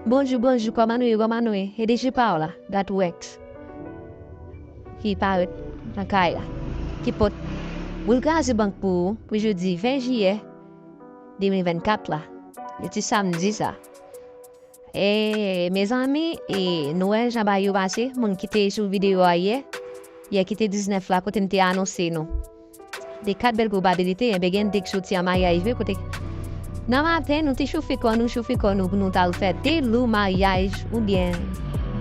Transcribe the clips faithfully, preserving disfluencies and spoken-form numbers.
Bonjou, bonjou, kòman nou ye, kòman nou ye? E deje pa w la, dat wèks ki parèt nan kay la, ki pot boul kraze bank pou ou, pou jodi ven jiyè de mil vennkat la. Jodi samdi sa. E, mezanmi, e, nou wè jan bagay yo pase, moun ki te sou videyo a yè, yè ki te diznèf la, kote m te anonse nou de kat bèl pwobabilite, enben gen de k soti an maryaj vre, kote nan maten, nou te chofe kò nou, chofe kò nou pou nou t al fè de lou maryaj, oubyen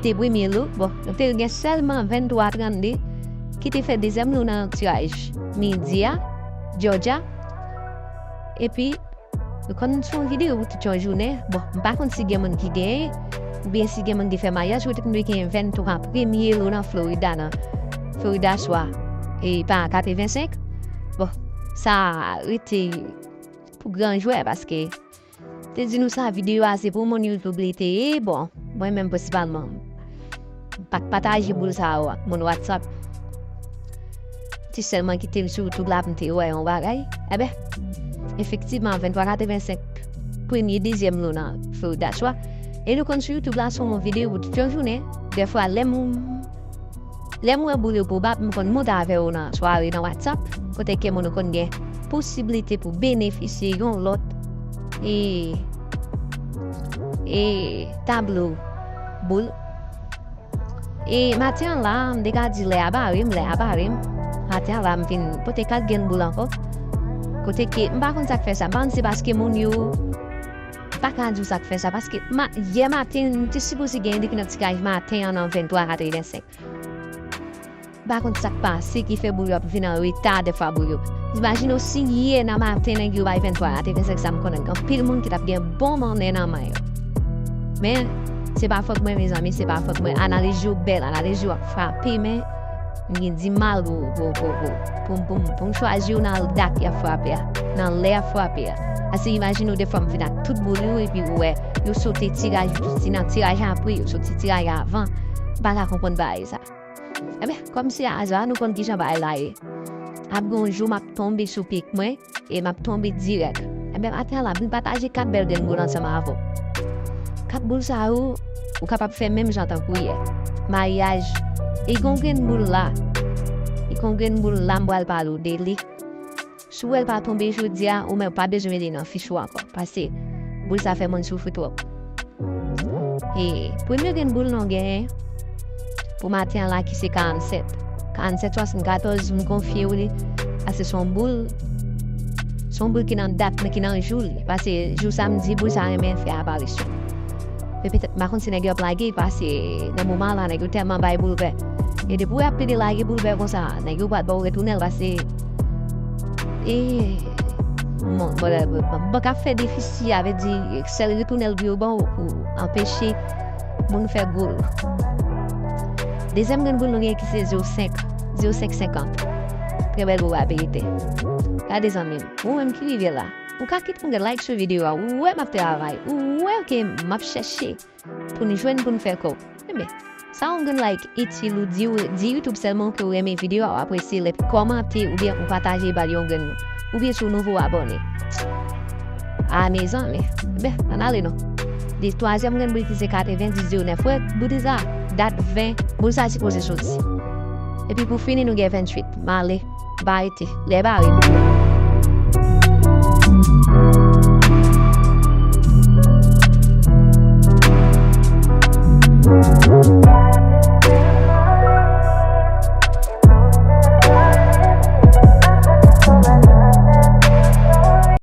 de premye lou. Bon, nou te gen sèlman venntwa trannde ki te fè dezyèm lou nan tiraj midi a, Georgia. Epi, nou konn sou yon videyo pou tout yon jounen. Bon, m pa konn si gen moun ki genyen, oubyen si gen moun ki fè maryaj, kote nou te gen venntwa premye lou nan Florida, nan Florida swa, e pa katrevensenk. Bon, sa rete pou gran jwè, paske te di nou sa, videyo a se pou moun YouTube li te ye. Bon, mwen menm prensipalman, m pa t pataje boul sa yo ak moun WhatsApp. Ti sèlman kite m sou YouTube la pou m te wè yon bagay. Enben, efektivman, venntwa katrevensenk, premye, dezyèm lou nan Florida swa. E nou konn sou YouTube la, se yon videyo pou tout yon jounen. Dèfwa, lè m, lè m wè boul yo pwobab, m konn monte avè yo nan sware, nan WhatsApp, kote ke moun yo konn gen posiblite pou benefisye yon lòt e, e tablo boul. E maten an la, m te ka di lè a bare m, lè a bare m. Maten an la, m vin pote kat grenn boul ankò. Kote ke, m pa konn sa k fè sa. M pa konn si se paske moun yo, m pa ka di w sa k fè sa. Paske ma, yè maten, m te sipoze gen de k nan tiraj maten an nan venntwa katrevensenk. M pa konn sa k pase ki fè boul yo ap vin an reta dèfwa boul yo. Imajine w si yè nan maten nèg yo bay venntwa katrevensenk sa, m konnen gen anpil moun ki t ap gen bon mannen nan men yo. Men, se pa fòt mwen, mezanmi, se pa fòt mwen. Analiz yo bèl, analiz yo ap frape, men m gen di mal pou, pou, pou, pou, pou, pou, pou m chwazi yo nan dat y ap frape a, nan lè y ap frape a. Paske imajine w, dèfwa m vin ak tout boul yo, epi ou wè, yo sote tiraj, yo soti nan tiraj apre, yo soti tiraj avan. M pa ka konprann bagay sa. Enben, kòm se aza, nou konn kijan bagay la ye. Ap gen yon jou m ap tonbe sou pik mwen, e m ap tonbe dirèk. Enben, maten an la, vin pataje kat bèl grenn boul ansanm avè w. Kat boul sa yo, ou kapab fè menm jan tankou yè. Maryaj. E gon grenn boul la. E gon grenn boul la, m pral pale w de li. Si w wè l pa tonbe jodi a, ou menm pa bezwen li nan fich ou ankò. Paske boul sa fè moun soufri twòp. E premye grenn boul nou genyen pou maten an la ki se karannsèt. Karannsèt swasannkatòz, m konfye w li. Paske se yon boul, se yon boul ki nan dat, men ki nan jou li. Paske jou samdi, boul sa renmen fè aparisyon. Men petèt, m pa konn si nèg yo ap lage, paske nan moman la, nèg yo tèlman bay boul vè. E depi w wè y ap pede lage boul vè konsa, nèg yo pral ba w retounen l, paske, e, bon, bon, bon, bank ap fè defisi, sa vle di, sèl retounen l pou yo ba w pou anpeche moun fè gòl. Dezyèm grenn boul nou gen ki se zewo senk, zewo senk senkant. Trè bèl pwobabilite. Gade zanmi m, ou menm ki rive la, ou ka kite yon like sou videyo a, ou wè m ap travay, ou wè ke m ap chèche pou n jwenn, pou n fè kòb. Enben, sa yon grenn like itil ou di, di YouTube sèlman ke w renmen videyo a, w apresye l, epi kòmante oubyen ou pataje ba l yon grenn moun. Oubyen si w nouvo abòne. A, mezanmi. Enben, ann ale non. Li twazyèm grenn boul ki se katrevenndis zewo nèf. Wè, boul sa, dat ven, boul sa sipoze soti. Epi pou fini, nou gen venntuit. M ale. M pa rete. Lè bare m.